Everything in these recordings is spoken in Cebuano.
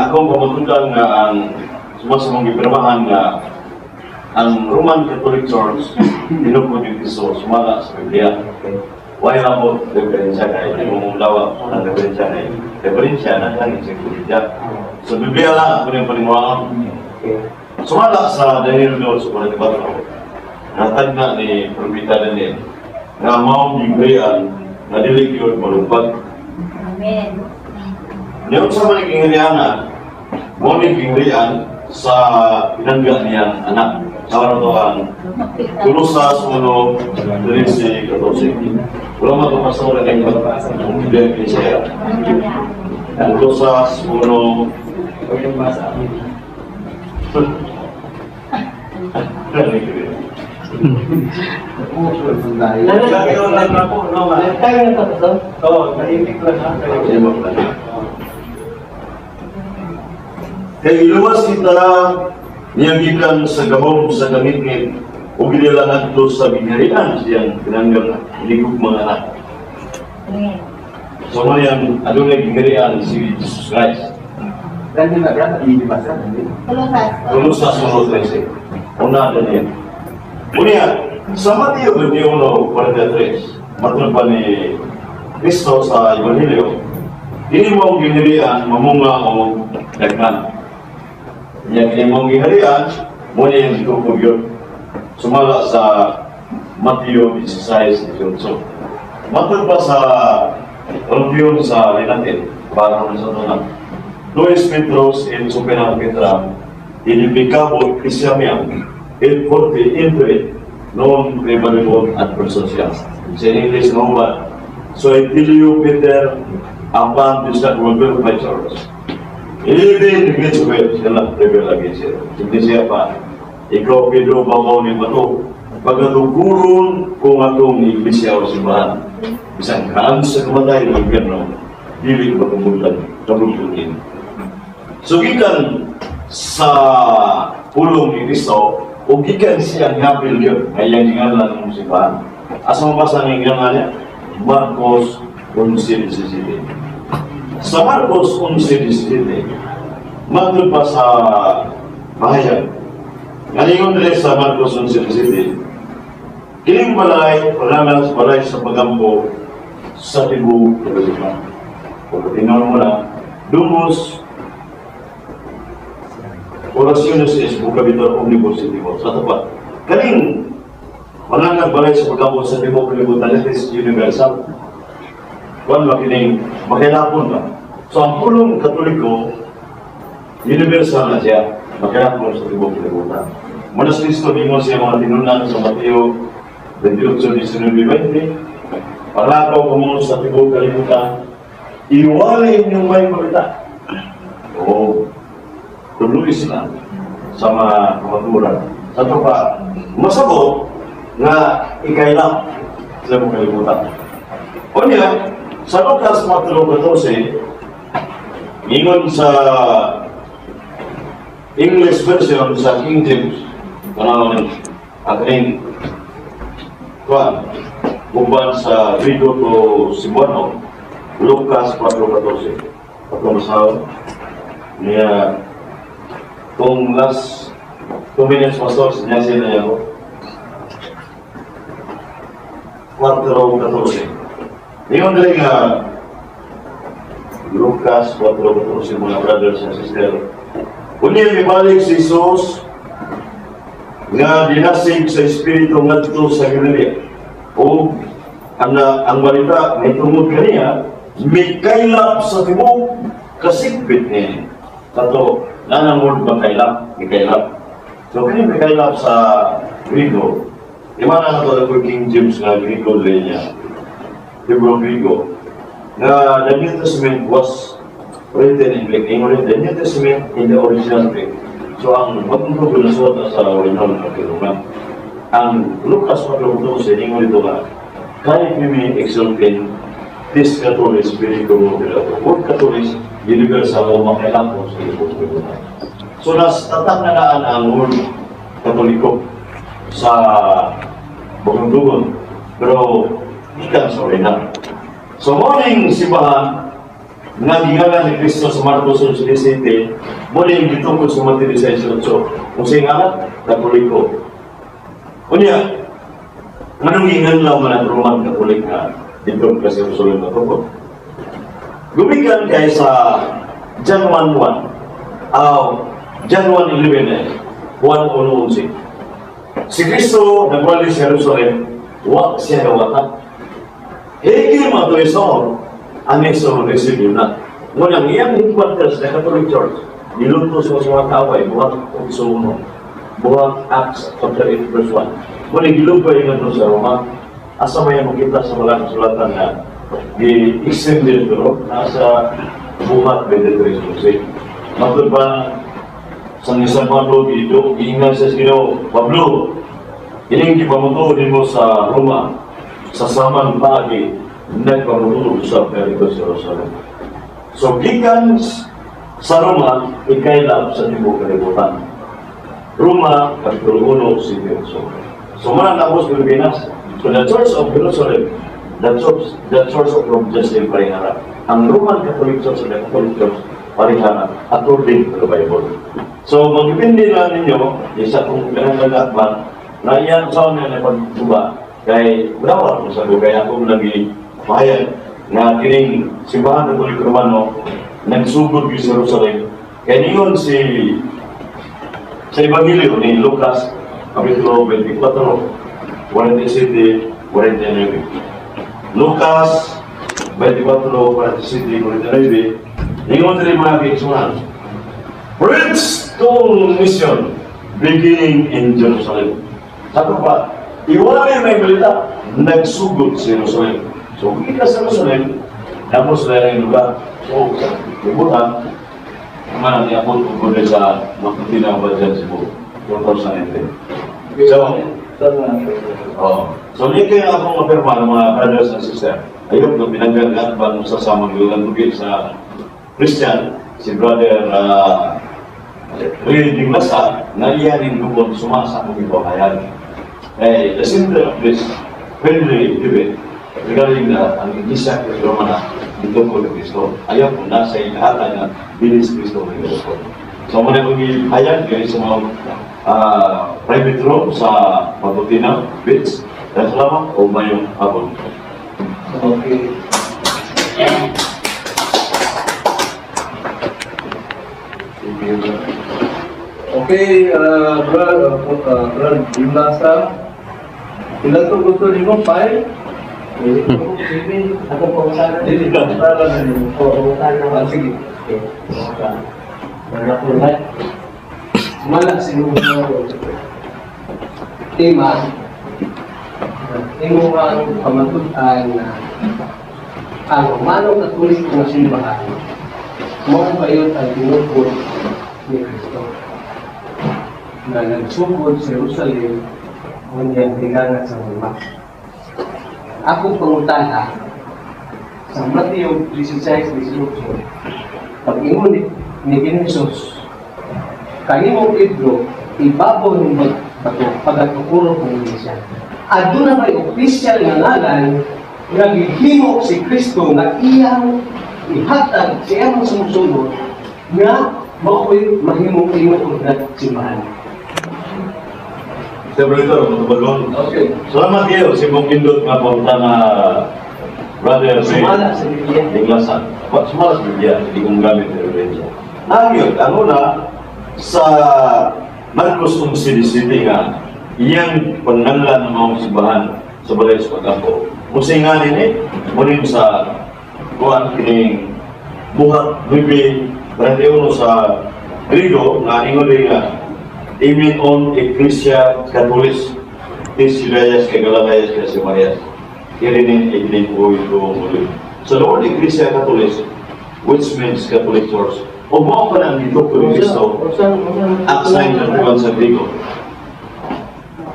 akong pamatudan nga ang suma sa mong gipirmahan nga ang Roman Catholic Church tinukod yung Kristo sumala sa Biblia. Why na mo referensya kay di mo mong dawa ang referensya kay referensya na lang encyclopedia. Sa Biblia lang ako yung panimulaan. Sumala sa Daniel 2:44. Natagna ni Propeta Daniel nga mao gingharian nga dili gyud malumpag. Amen. Niya unsa man ang gingharian, mao ni gingharian sa pinangga niyang anak. Sa ano to ang Colosas 1:13-14. Wala man ito, pastor, ang Biblia Iglesia. Colosas 1. Huwag yung basa. Lagi lang ako, no, ma? Tayo na tapos doon? Oo, tahimik lang ha. Kay iluwas kita niya gikan sa gahom sa gangitngit ug gidala ngadto sa gingharian siyang pinanggang ligog mga anak. Amen. So mo yang adunay gingharian si Jesus Christ. Ganyan na, brad. Hindi basa. Colosas. Colosas 1:13. Una Daniel. Unya, sa Mateo 21:43, matod pa ni Kristo sa Ebanghelyo, dili mo ang gingharian mamunga o daghan. Nya kini mong gingharian, mo niya yung gitukog yun. Sumala sa Mateo 16:18. Matod pa sa Orfeon sa Linatin, para sa tunan. Tu es Petrus et super petram, aedificabo ecclesiam meam, et portae inferni non praevalebunt adversas. Sa English no ba? So I tell you, Peter, upon this rock will build my church. Even the gates of hell shall not prevail against it. Hindi siya pa. Ikaw, Pedro, babaw ni bato. Pagatuguron kung atong iglesia o simbahan. Bisan kaan sa kamatay ng impyerno, dili makabultad, kabultungin. So gikan sa pulong ni Kristo, o gikan siyang hapil yun, ay ang gingalan ng simbahan. Asa mabasa ang gingalan niya? Marcos 11:17. Sa Marcos 11:17, matod pa sa mahayag. Ngayon diri sa Marcos 11:17, kining balay, pangalan sa balay sa pagampo sa tibuok kalibutan. Kung tingnan mo na, Domus Orationis est vocabitur omnibus in. Sa tapat, kaning pangalan balay sa pagampo sa tibuok kalibutan, it is universal. Kuan ba kining makilapon ba? So ang pulong Katoliko, universal na siya, makilapon sa tibuok kalibutan. Manas Kristo ningon siya mga tinunan sa Mateo 28, 19, 20, "Panglakaw kamo sa tibuok kalibutan, iwalay inyong maayong balita." Oo, tuloy sila sa mga kamaturan. Sa ito pa, masabot nga ikailap sa tibuok kalibutan. O niya, sa Lucas 4:14, ingon sa English version sa King James, kanang aking kuan, uban sa Grigo to Cebuano, Lucas 4:14. Pagkamasahon, niya, kung last 2 minutes, pastor, niya sila niya ko. 4:14. Ingon diri nga Lucas 4:14, mga brothers and sisters. Unya mibalik si Jesus nga dinasig sa Espiritu ngadto sa Galilea. O ang balita may tungod kaniya mikaylap sa tibuok kasikbit niya. Kato, nanang word makaylap, mikaylap. So kini mikaylap sa Grigo, di man na ito ang King James nga Grigo diri niya. Hebrew Grigo. Nga the New Testament was written in Greek. Ingon the New Testament in the original Greek. So ang Bagong Tugon nasulat na sa original na Grigo. Ang Lucas 4:12, ingon dito nga, "Kai primi exulten tes Catholis periculo creato." Word Catholics, universal o makialam sa ibong kalibutan. So nas tatak na naan ang word Katoliko sa Bagong Tugon. Pero ikan sa original. So morning simbahan, Nga gingalan ni Kristo sa Marcos 11:17, mo ni gitukod sa Mateo 16:8. Kung sa ngalan, Katoliko. Unya, nganong ginganlaw man ang Roman Catholic nga dito kasi Jerusalem na tukod? Gumikan kay sa John 1:1, aw John 1:11 eh, 1:11. Si Kristo nagwali sa Jerusalem, wa siya dawata. Higil mga tulisoon, ang iso receive na. Ngunit ang iyang headquarters sa Catholic Church, niluto sa mga tao ay buhat 8:1. Buhat Acts chapter 8 verse 1. Ngunit gilugay nga sa Roma, asa may makita sa mga kasulatan na gi-extended pero nasa Buhat 23:11. Matod ba sa isang Pablo, giingnan sa Ginoo, "Pablo, ining gipamutuo nimo sa Roma, sa samang paagi, nagpamutuo sa perito sa Jerusalem." So, gikan sa Roma, ikaylap sa tibuok kalibutan. Roma, Kapitulo 1, 7. So, mana tapos Pilipinas. So, the Church of Jerusalem, the Church of Rome, just in parehara. Ang Roman Catholic Church and the Catholic Church, parehara, according to the Bible. So, magdepende na ninyo, isa kong ganang ba, na iyan sa niya na pagtuba, kay wala ko sa kay ako lagi pahayag nga kining Simbahan Katoliko Romano nagsugod gyud sa Jerusalem. Kay ningon si sa Ebanghelyo ni Lucas Kapitulo 24, 47, 49. Lucas 24, 47, 49. Ningon diri, mga kaigsuonan, "Preach tong mission beginning in Jerusalem." Sabi pa, iwali may balita, nagsugod sa Jerusalem. So, kung sa Jerusalem, tapos na yung lugar. So, sa libutan, naman ang iabot ko sa Matutina ba dyan Cebu, 2019. So, oh. So, hindi kayo akong mapirma ng mga brothers and sisters. Ayun, nung binanggagat ba nung sa samang sa Christian, si Brother Ray Dinglasa, na iyan yung lubon sumasa kong ipapayag. Eh, the center of this friendly debate regarding the ang Iglesia Romana dito ko ni Kristo. Ayaw kung nasa ilahatan na bilis Kristo ng Kristo. So, muna kong ipahayag kayo sa mga private room sa Matutina Beach. Dahil salamat o mayong hapon. Okay. Sige, bro. Okay, Brad Dimlasa. Ilan to gusto nimo? Five? Ako po sana. Dili, para na nimo. Oo, sana. Ah, sige. Okay. Wala. Wala siguro tema imo ang pamatud-an na ang Romano Katoliko nga simbahan mao gayud ang tinukod ni Kristo na nagsugod sa Jerusalem unyang tinganga sa Roma. Akong pangutana sa Mateo 16:18, pag-ingon ni Ginoong Hesus, "Kanimong Pedro, ibabaw ng bato, pagatukuro kong iglesia." Aduna may official nga ngalan nga gihimo si Kristo nga iyang ihatag sa iyang sumusunod nga mao'y mahimong tinuod na simbahan. Sir Brito, matubagon. Okay. Salamat kayo, si Mong Indot nga punta na Brother Ray. Sumala sa Biblia. Dinglasan. Sumala sa Biblia, hindi kong gamit ng referensya. Nagyod, ang una, sa Marcos 11:17 nga, iyang pananglan ng mga simbahan sa balay sa pag-ampo. Kung sa nga nini, munin sa kuan kining Buhat 9:31 sa Grigo, nga ingon din nga, "Imin on Ecclesia Catholis, tis Judaias kay Galalayas kay Samarias. Irinin ignin uy uli." So the word Ecclesia Catholis, which means Catholic Church, o mao pa na ang gitukoy ni Kristo, Acts 9:31 sa Grigo.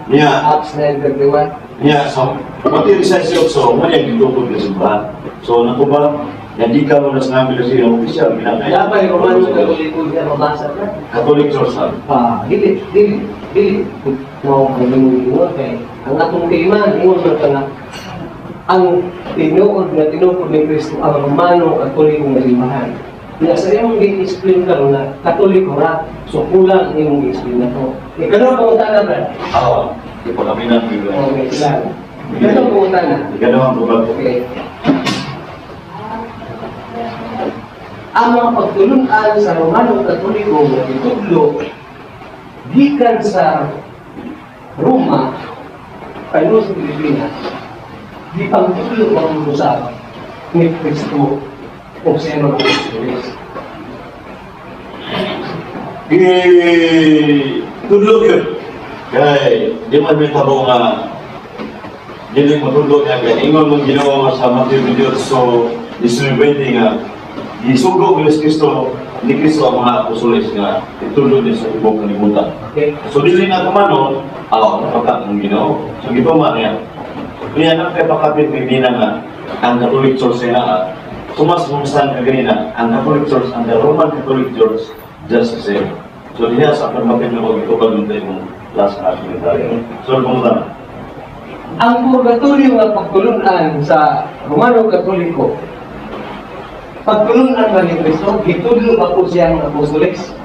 Niya, Acts 9:31. Niya, sa Mateo 18, mo niya gitukoy ni simbahan. So, naku ba, hindi ka mo na sinabi na siya official, Kaya pa yung Romano Katoliko niya mabasa na. Catholic Church ha? Ah, dili, dili, dili. Mao ang ingon kay ang atong tema ingon man ka nga Ang tinuod na tinukod ni Kristo ang Romano Katoliko nga simbahan. Na sa imong gi-explain karon na Katoliko ra, so kulang ang imong gi-explain na to. Ikaw pangutana, Brad. Oo. Ipagaminan ko yun. Okay, sila. Ikaw pangutana. Ikalawang tubag. Okay. Ang mga pagtulunan sa Romano Katoliko nga gitudlo gikan sa Roma paingon sa Pilipinas, gipangtudlo ang usab ni Kristo o sa mga apostoles? Tudlog yun. Kay, di man may tabo nga dili matudlog niya kay ingon mong ginawa nga sa Matthew 28:19 nga gisugo ni Kristo ang mga apostoles nga itudlo niya sa tibuok kalibutan. Okay? So dili na kumano, aw napaka ang Ginoo. So gituman niya. Niya nang kay pakapit ni Dina nga ang Catholic Church niya sumas mungsan ka ganina ang Catholic Church ang the Roman Catholic Church just the same. So diha sa pagmapit na ko gitupad mo tayo mong last na commentary. So kumusta na? Ang purgatorio nga pagtulunan sa Romano Katoliko, pagtulunan ba ni Kristo, gitudlo ba po siya ng apostoles?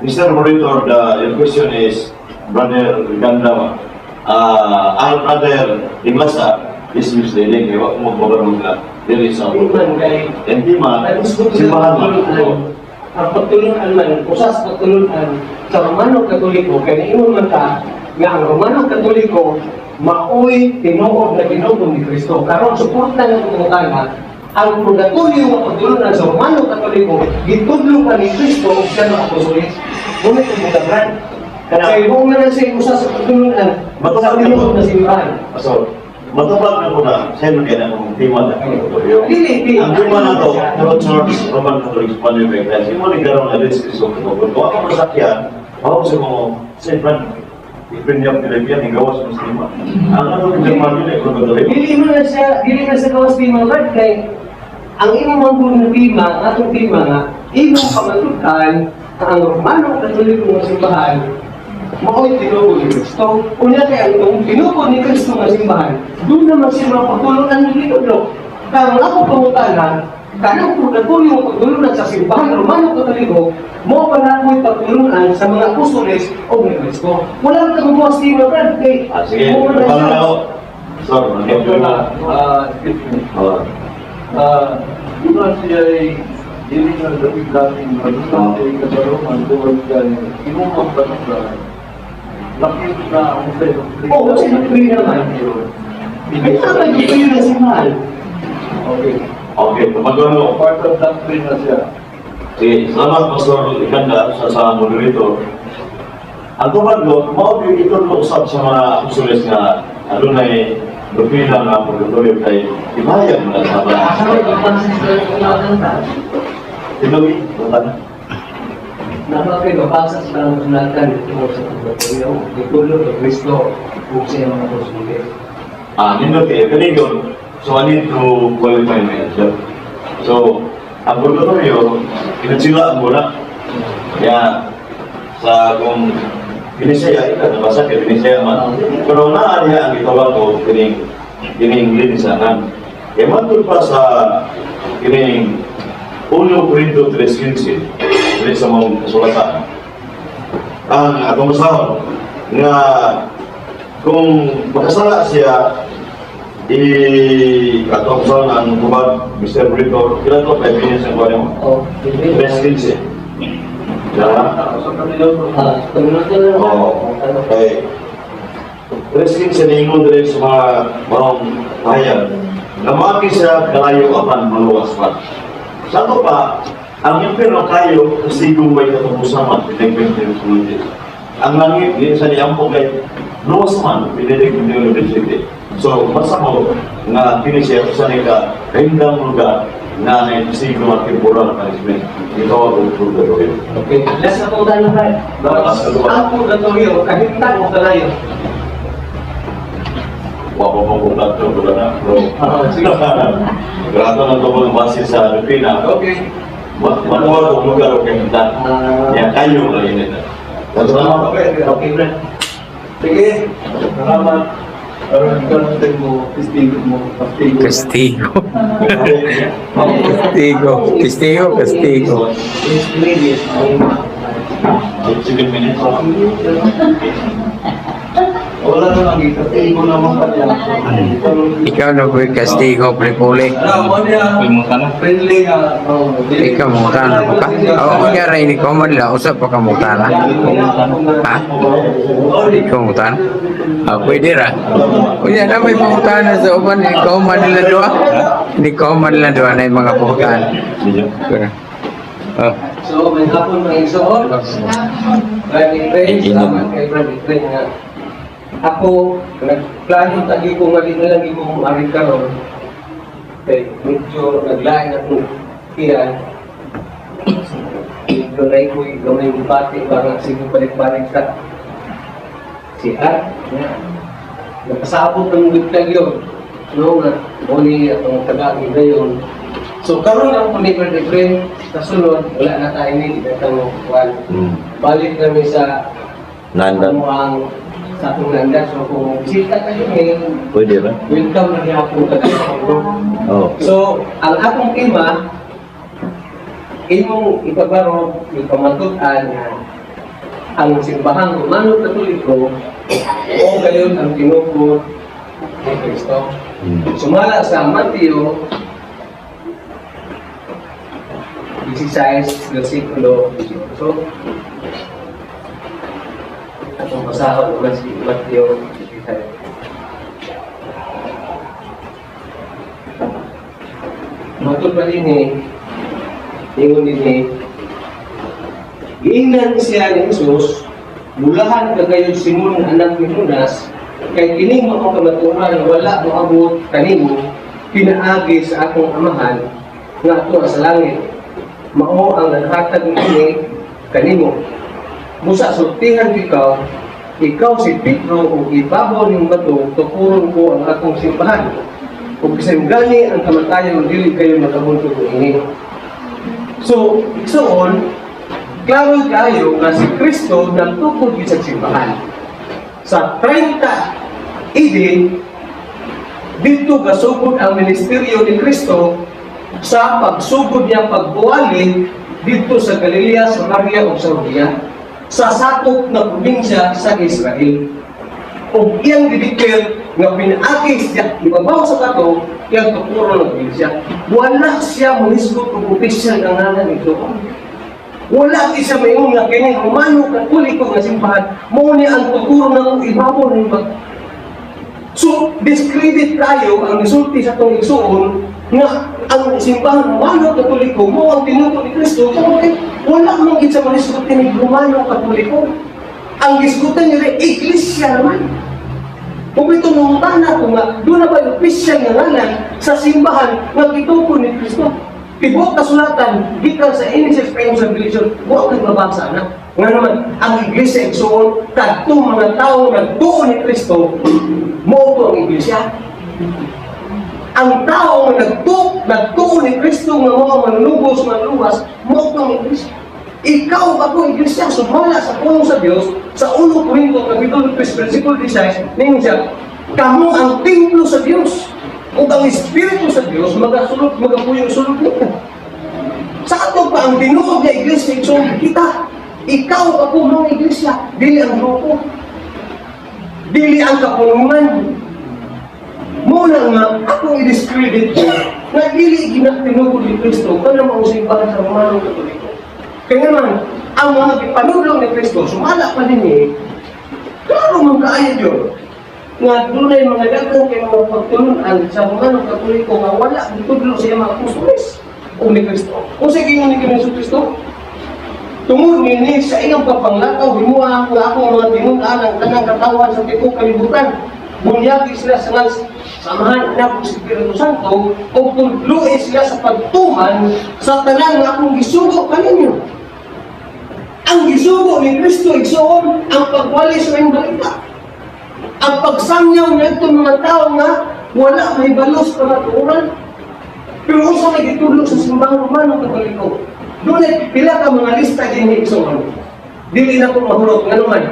Mr. Monitor, your question is, Brother Ganda, our brother Inglasa is misleading. Iwa ko magbabarong na. There is a Hindi man kay Hindi man, ang simbahan man. Ang pagtulunan man, usas pagtulunan sa Romano Katoliko, kay naingon man ta nga ang Romano Katoliko maoy tinuod na tinuod ni Kristo. Karon suporta ng pangutana, ang purgatorio nga pagtulunan sa Romano Katoliko gitudlo pa ni Kristo ug siya mga apostoles. Ngunit ang bugabran. Kaya mo nga na siya usa sa pagtulunan sa tinuod na simbahan. So, matubag na ko na, sa'yo kaya na kung tema na purgatorio. Dili, dili. Ang tema na to, pero Church, Roman Catholic, Spanish, Christ, yung mga nagkaroon na this Kristo Katoliko. Kung ako masakyan, ako sa mga, sa friend, i-friend niya Pilipian, yung gawas ng tema. Ang ano ng German yun, ay purgatorio. Dili man siya gawas tema, Brad, kay ang imong mga na tema, ang atong tema nga, imong pamatukan ang Romano Katoliko nga simbahan mao'y tinuod ni Kristo. Unya kay ang tinuod ni Kristo nga simbahan, doon naman siya mga pagtulunan ng gitudlo. Kaya ang ako pangutana, kanang purgatorio nga pagtulunan sa simbahan Romano Katoliko, mao pa na ako'y pagtulunan sa mga apostoles o ni Kristo. Wala kang gawas tema, Brad, kay Ah, sige, mao na paano siya. na ako? Sorry, Okay na. Excuse me. Oh. Di ba siya ay dili nga dami-daming marunong siya kabaruman tungod kay imong ang panunggan. Lakip na ang sa doktrina. Oo, sa doktrina man. Kaya naman yung na simbahan. Okay. Okay, tumagawa ko. Part of doctrine na siya. Sige, salamat Pastor Ikanda sa moderator. Ang tubag ko, mao gyud itudlo usab sa mga apostoles nga adunay doktrina nga purgatorio kay ibayag mo na sa mga Asa may pagpansin sa sulatan ta? Tinugi, bukan. Napa kay mabasa sa mga sulatan tungkol sa purgatorio, gitudlo ni Kristo ug sa iyang mga apostoles. Ah, nindot kayo, kanigon. So I need to qualify my answer. So, ang purgatorio, pinagsila ang muna. Kaya, sa kung Binisaya, ika, nabasa kay Binisaya man. Pero naa niya ang gitawag ko, kining, kining linisanan. Kaya matod pa sa kining 1 Corinto 3:15, dili sa mga kasulatan. Ang atong basahon, nga kung makasala siya, i atong basahon ang tubag, Mr. Brito, kailan to 5 minutes ang kuha niyo? Oh, 3:15. Diba? Sa kanila, Ah, minuto na lang. Oo. Okay. 3:15 niingon diri sa mga maong pahayag. Namaki siya kalayo apan maluwas pa. Sa ato pa, ang impyerno kayo kastigo may katapusan man, pinagpintin. Ang langit, di sa niyampo kay luwas man, pinagpintin. So, basta mo nga kini siya sa nika kahindang lugar na naisigo ang temporal punishment. Ito ang purgatorio. Okay. Last na pangutana, Brad. Last na pangutana. Ang purgatorio, kahintang o kalayo? Wa pa pong kontakto ko na, bro. Ah, sige. Grato na ito mga base sa Lupina. Okay. Manuwa kung lugar o kahintan. Ah. Kaya kayo lang yun. Salamat. Okay. Okay, Brad. Sige. Salamat. Aron karon mo testigo mo, kastigo. Kastigo. Kastigo. Testigo, kastigo. Is ladies ang 7 minutes. Wala na lang, kastigo naman pa niya. Ikaw na po kastigo, pre-puli. Ano, mo niya, friendly nga. Oh, dili- Ikaw mo ka na ka. Oo, kaya rin ikaw man lang. Usap pa ka mo ka na. Ha? Ikaw mo ka na? Ah, pwede ra. Kunya na may pangutana sa uban. Ikaw man nila doa. Ikaw man nila doa na yung mga pangutana. Oh. So, may hapon mga igsoon. Brad Efren, salamat kay Brad Efren nga. Ako, nagplano tagi ko nga di na lang ko maaring karon. Kay medyo naglain akong iyan. Medyo na iko'y gamay yung bati para sige balik-balik sa CR. Yeah. Napasabot ng good yun. No, nga, muli atong taga gayon. So karon ang kundi Brad Efren, sa sunod, wala na tayo ni itang kuan. Balik kami sa Nanda. ano ang sa atong nanda. So kung bisita kayo ngayon, Pwede ba? welcome na niya akong taga. Oo. So, ang akong tema, imong ipabarog, ipamatud-an nga ang simbahang Romano Katoliko o gayon ang tinukod ni Kristo. Sumala sa Mateo 16, versikulo 18. Atong basahon naman si Mateo 16. Matod pa din eh, ingon din eh, giingnan siya ni Jesus, "Bulahan ka gayon, Simon nga anak ni Jonas, kay kining maong kamatuoran wala moabot kanimo pinaagi sa akong Amahan nga ato sa langit. Mao ang naghatag niini kanimo. Busa sultihan ikaw, ikaw si Pedro, ug ibabaw ning bato tukuron ko ang akong simbahan. Ug bisan gani ang kamatayon dili kayo makabuntog niini." So, igsoon, klaro kayo nga si Kristo nagtukod gyud sa simbahan. Sa 30 AD, dito gasugod ang ministeryo ni Kristo sa pagsugod niya pagbuwali dito sa Galilea, Samaria ug sa Judea, sa sakop na probinsya sa Israel. Ug iyang gideclare nga pinaagi siya ibabaw sa bato iyang tukuro ng iglesia. Wala siya mohisgot og opisyal nga ngalan nito. Wala di siya maingon nga kini Romano Katoliko nga simbahan mao ni ang tukuro ng ibabaw ng bato. So, discredit tayo ang gisulti sa atong igsuon nga ang simbahan Romano Katoliko mo ang tinuto ni Kristo tungod kay wala man gid sa manisgot ni Romano Katoliko. Ang gisgutan niya rin, iglesia naman. Kung ito nangutana ko nga, doon na ba yung official nga ngalan sa simbahan nga gituko ni Kristo? Tibuok kasulatan, gikan sa Genesis pa sa Revelation, wa kay mabasa na. Nga naman, ang iglesia igsuon, kadto mga tao nagtuo ni Kristo, mao to ang iglesia. Ang tao nga nagtuo ni Kristo nga mao ang manunubos, manluwas, mao to ang iglesia. Ikaw ako iglesia, sumala sa pulong sa Dios sa 1 Korinto kapitulo 3 versikulo 16, ningon siya, "Kamo ang templo sa Dios ug ang Espiritu sa Dios magasulod, magapuyo sulod niyo." Sa ato pa ang tinuod nga iglesia, igsoon, kita, ikaw ako mga iglesia, dili ang grupo. Dili ang kapulungan. Muna nga, akong i-discredit ko na dili ginatinukod ni Kristo kana mao simbahan sa Romano Katoliko. Kaya naman, ang mga gipanudlong ni Kristo, sumala pa din eh, klaro man kaayo yun, nga dunay mga daghan kay mga pagtulunan sa Romano Katoliko nga wala gitudlo sa iyang mga apostoles o ni Kristo. Kung sa ingon ni Kristo Kristo, "Tungod nini sa iyong pagpanglakaw, himuha nga akong mga tinun-an ang tanang katawan sa tibuok kalibutan. Bunyagi sila sa ngalan sa Amahan, Anak, ug Espiritu Santo, ug tudloi sila sa pagtuman sa tanan nga akong gisugo kaninyo." Ang gisugo ni Kristo, igsoon, ang pagwali sa iyong balita. Ang pagsangyaw ngadto mga tao nga wala mahibalo sa kamatuoran. Pero unsa may gitudlo sa simbahang Romano Katoliko? Doon ay pila ka mga lista din ni igsoon. Dili na ko mahurot nga naman.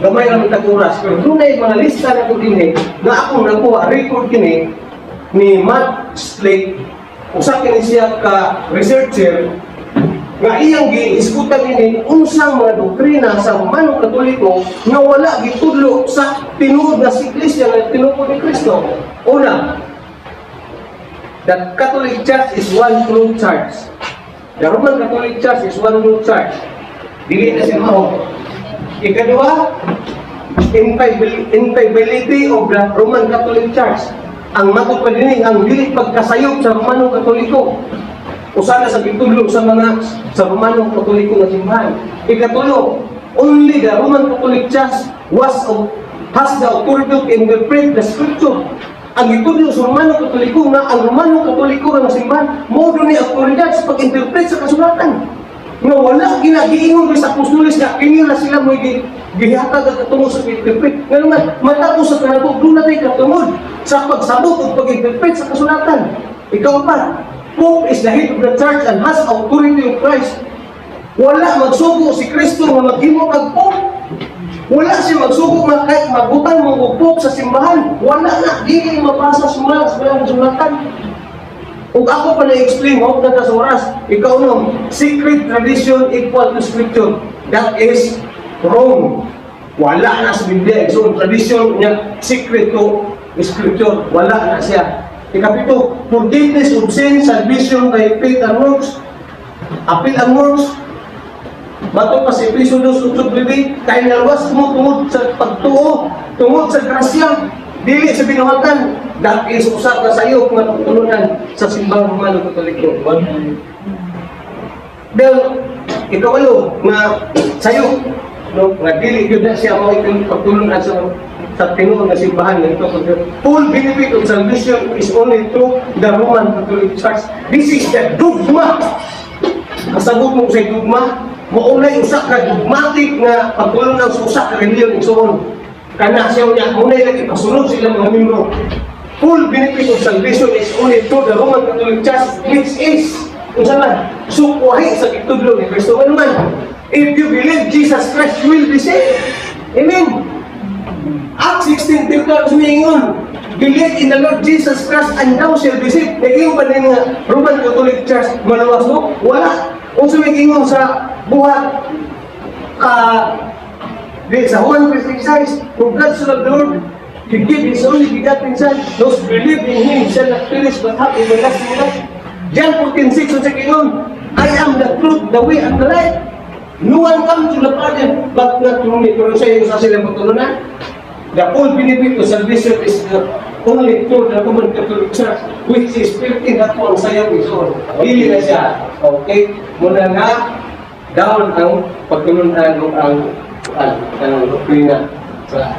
Gamay ra man tag oras, pero dunay mga lista na ko dinhi nga akong nakuha, record kini ni Matt Slate, usa kini siya ka researcher nga iyang giiskutan ini unsang mga doktrina sa Romano Katoliko nga wala gitudlo sa tinuod nga sa iglesia nga tinuod ni Kristo. Una, the Catholic Church is one true church. The Roman Catholic Church is one true church. Dili na siya mao. Ikaduha, infallibility of the Roman Catholic Church. Ang matod pa dinhi ang dili pagkasayop sa Romano Katoliko. Usa na sa gitudlo sa mga sa Romano Katoliko nga simbahan. Ikatulo, only the Roman Catholic Church was of, has the authority to interpret the scripture. Ang gitudlo sa Romano Katoliko nga ang Romano Katoliko nga simbahan mao ni awtoridad sa pag-interpret sa kasulatan nga wala ginagiingon sa apostoles nga kini na sila mo gihatag ang katungod sa pag-interpret. Nga naman, matapos sa kanato, duna tay katungod sa pagsabot o pag-interpret sa kasulatan. Ikaapat, Pope is the head of the church and has authority of Christ. Wala magsugo si Kristo nga maghimo kag Pope. Wala siya magsugo nga kahit magbutang mo og Pope sa simbahan. Wala na, dili mabasa sumala sa balang sulatan. Ug ako pa na-explain, mo na sa oras, ikaw no, secret tradition equal to scripture. That is wrong. Wala na sa Biblia. So, tradition niya, secret to scripture. Wala na siya. Ikapito, forgiveness of sin, salvation by faith and works. Apil ang works. Matod pa sa Efeso 2:8, kay naluwas mo tungod sa pagtuo, tungod sa grasya, dili sa binuhatan. That is usa ka sayop nga pagtulunan sa simbahang Romano Katoliko. Del, ikawalo nga sayop, no, nga dili gyud na siya mao pagtulunan sa tinuod nga simbahan nga ito. Full benefit of salvation is only through the Roman Catholic Church. This is the dogma. Kasabot mo sa dogma, maunay usa ka dogmatic nga pagtulunan sa usa ka relihiyon, igsoon. Kana siya niya, munay lang ipasunod sa ilang mga membro. Full benefit of salvation is only through the Roman Catholic Church, which is, unsa man, sukwahi sa gitudlo ni Kristo. Ano man, if you believe Jesus Christ, you will be saved. Amen. Acts 16:13 sumingon, "Believe in the Lord Jesus Christ and thou shall be saved." Nag-ingon pa din nga Roman Catholic Church maluwas mo? Wala. Unsa may ingon sa buhat ka di sa Juan 3:16, "For God so loved the world, He gave His only begotten Son. Those believe in Him shall not perish but have everlasting life." John 14:6, unsa ingon? "I am the truth, the way, and the life. No one comes to the Father but not through me." Pero sa iyo sa silang pagtulunan, the full benefit of salvation is the only through the Roman Catholic Church, which is 15 na po ang sayop, igsoon. Dili na siya. Okay? Muna nga, down ang pagtulunan o ang doktrina sa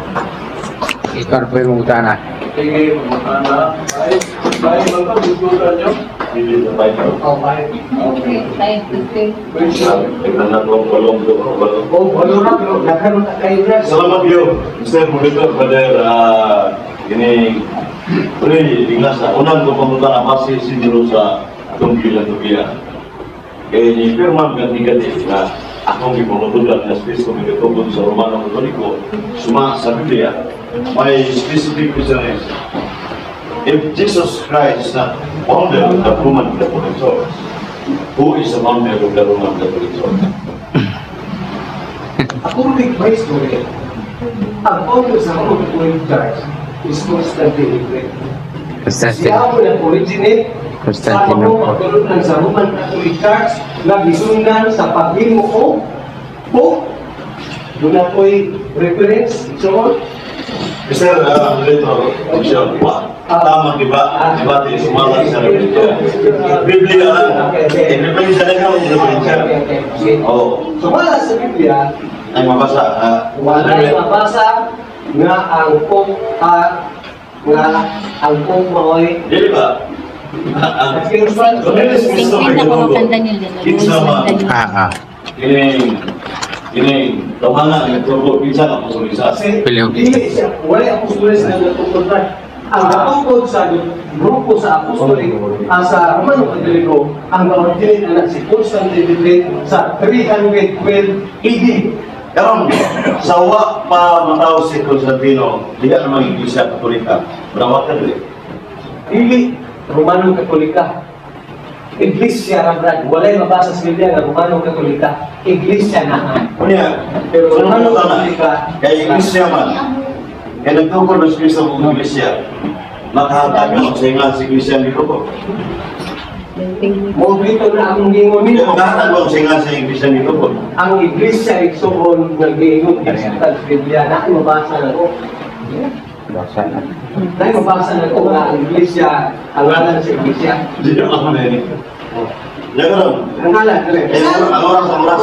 Ikaw pa yung mangutana. Sige, mga ay, ay, mga bututan nyo. Hindi na tayo. Oh, five. Okay, 5:15. Tignan na itong balong balong. Oh, wala na, pero nagkaroon na kayo na. Salamat yo, Mr. Monitor Brother, ini Pre, tingnan sa unang ko pangutana base siguro sa atong gilantugian. Kaya ni pirma gati-gati na akong gipamutulan nga si Kristo may sa Romano Katoliko suma sa Biblia. My specific question is, if Jesus Christ is not founder of the Roman Catholic Church, who is the founder of the Roman Catholic Church? According to history, ang founder sa Roman Catholic Church is Constantine the Great. Constantine. Siya ang nag-originate sa Constantinople. mga pagtulunan sa Roman Catholic Church na gisundan sa paghimo ko Pope. Duna ko'y reference, so on. Mr. Moderator, Official, tama di ba? Di ba? Sumala sa Biblia. Biblia lang. I-referensya lang ang referensya. Okay. Oo. So wala sa Biblia, Ay mabasa. Wala mabasa nga ang Pope nga ang Pope mao'y Di ba? Ang Cornelius Cristo may 50 ko gatugo. kanta nila. Kinsa man. Ah. Kining kining tawhana nga tugo kinsa ka apostolisas. Kasi Pilyo. dili siya, wala apostoles na natukod na. Ang natukod sa grupo sa apostolik, sa Romano Katoliko, ang na-originate na si Constantine the Great sa 312 AD. Karon sa wa pa mataw si Constantino, diha namang Iglesia Katolika. Brawat ka dili. Dili Romano Katolika. Iglesia ra, Brad. Walay mabasa sa Biblia nga Romano Katolika. Iglesia na. Unya, Pero sa Romano mga tanan, Katolika, kay Iglesia man, kay nagtukod ng Kristo ang Iglesia, makahatag ang sa ingan sa Iglesia ni Tukod. Mo dito na akong gingon Hindi, nimo. makahatag ang sa ingan sa Iglesia ni Tukod. Ang iglesia igsuon nga giingon sa Biblia na mabasa na ko. Basa na. Nay mabasa na ko nga ang iglesia, ang ngalan sa iglesia. Hindi na ako na yun. Ya karon, Ang ngalan dili. Eh, ang oras, ang oras.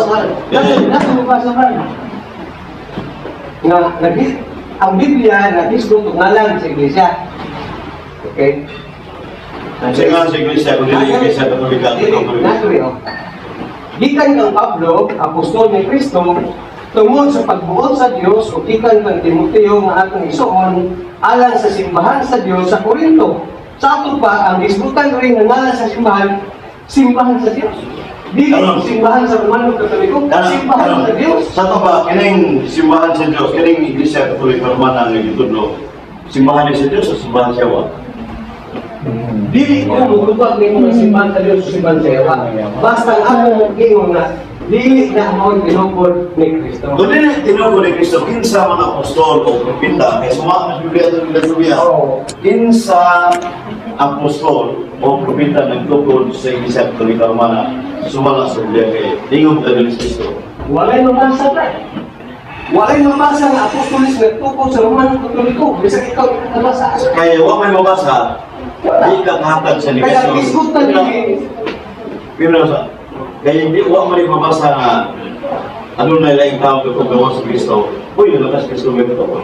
Nasa mabasa ba? Nga nag ang Biblia nagisgot og ngalan sa iglesia. Okay? sa ingan sa Iglesia, kundi ang Iglesia Katolika. Dili, nasa oh. Gikan kang Pablo, apostol ni Kristo, tungod sa pagbuot sa Dios ug gikan kang Timoteo nga atong igsuon alang sa simbahan sa Dios sa Corinto. Sa ato pa ang gisgutan rin nga ngalan sa simbahan, simbahan sa Dios. Dili Karon. simbahan sa Romano Katoliko, simbahan sa Dios. Sa to ba, kining simbahan sa Dios, kining Iglesia Katolika Romana ang gitudlo, simbahan ni sa Dios o simbahan sa Yawa? Dili ko mutubag nimo nga simbahan sa Dios o simbahan sa Yawa. Basta ang akong giingon nga dili na mao tinukod ni Kristo. Kung dili tinugo ni Kristo, kinsa mga apostol o propeta, kay suma ang Biblia ito nila Biblia, Oo. kinsa apostol o propeta nagtukod sa Iglesia Katolika Romana, sumala sa Biblia kay tingog ka ni Kristo. Walay mabasa pa. Walay mabasa nga apostolis nagtukod sa Romano Katoliko. Bisag ikaw nakabasa. Kaya wa may mabasa, di ka kahatag sa ni Kaya Kristo. gisgutan ni Pero sa, kaya hindi wa may mabasa nga ano na ilaing tao kung gawa sa Kristo, uy, lakas Kristo may totoo.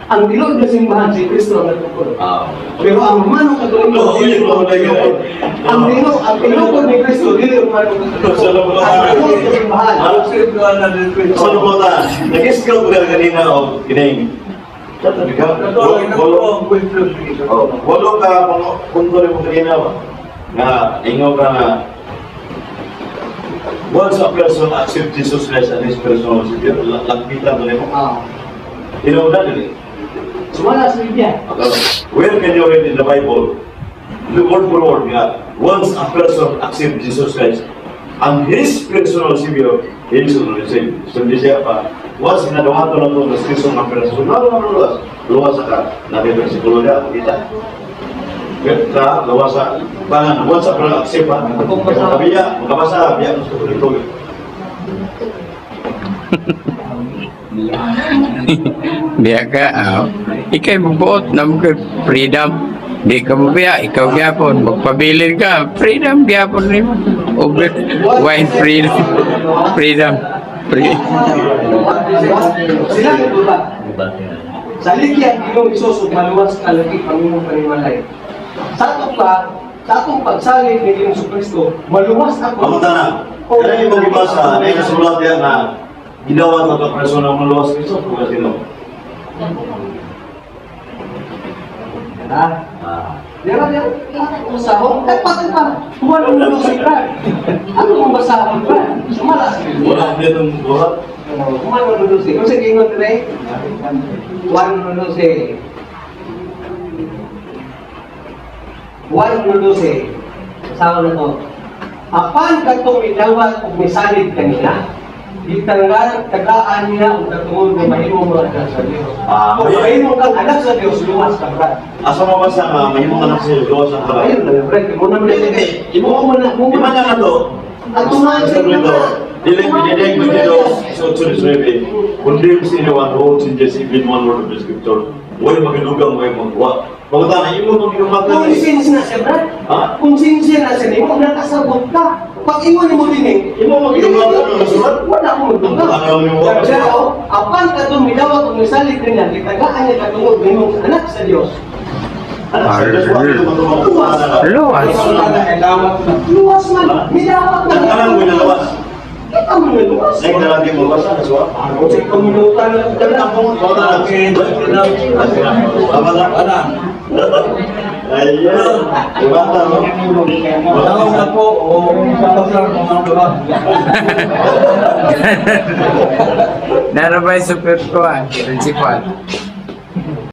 Ang bilog na simbahan si Kristo ang nagtukod. Ah. Pero ang Romano Katoliko Oo, dili yun, Romano yun, yun. Katoliko. Ang bilog ang tinukod ni Kristo dili Romano Katoliko. Sa loob- Ang bilog na simbahan. Sa lumutan, nag-scout ko kanina o kining. Walo, oh, walo ka mga punto rin mo kanina ba? Nga, ingaw ka nga, once a person accept Jesus Christ as his personal savior, lakbitan mo nimo. Ah. Inaw na dili. Sumala sa Biblia. Where can you read in the Bible, the word for word nga, once a person accept Jesus Christ and his personal savior, he is already saved. So hindi siya pa, once nadawato na ito, nas Kristo nga person, no, no, no, luwas. Luwas ka, nabi versikulo niya, kita. Ka, luwas sa, pangan, once a person accept ha, makabiya, makabasa, biya, gusto ko dito. Biya ka, ah. Ika'y magbuot na mo kay freedom. Di ka mo biya, ikaw gyapon. Magpabilin ka, freedom gyapon nimo. Over, wine freedom. Freedom. Free. Sila ba? Sa ligyan, Ginoong Isus ug maluwas ka lagi pangimong panimalay. Sa atong pa, sa atong pagsalig ni Ginoong Kristo, maluwas ako. Pamunta na. Kaya yung gibasa, ay nasulat yan na ginawa sa ito persona ng luwas Kristo, kung sino. Ha? Ah. Dira dira. Usahon kay patay pa. Wala mo si Brad. Ano mong basahon, Brad? Sumala sa Biblia. Wala na itong buhat. Kumano lunusi. Kung sa gingon dire, one lunusi. One lunusi. Asawa na to. Apan katong midawat ug misalig kanila, gitanggal tagaan niya og katungod nga mahimo mo anak sa Dios. Ah, Kung mahimo kang anak sa Dios, luwas ka, Brad. Asa mo ba sa nga, mahimong anak sa luwas ang kalay? Ayun na, Brad. Mo na Hindi, hindi. Imo mo na, mo Di ba na. nga na to? Ato man sa Sabi imo ito, na. dili dili dili so to the condemns anyone who changes even one word of the scripture. Huwag magilugang, huwag magwa. Pamunta na, imo mong ginumatan. Konsensya na siya, Brad. Ha? Konsensya na siya nimo, nakasabot ka. Pag ingon nimo dinhi, Imo mong ginumatan ang nasulat? Wala akong magdugang. Ano yung wala? Pero, apan katong midawat ug misalig kaniya, gitagaan niya katungod nimo anak sa Dios. Anak sa Diyos, wala itong matuwa. Luwas. Luwas man, midawat na. Nagkalang mo luwas. Kita mo na luwas. Nagkalang mo luwas, ano siya? Ano sa ikaw na Tama na. Tama na. Ayun. Diba no? Tawag na po o sa lang mga diba? Narabay super ko ah, principal.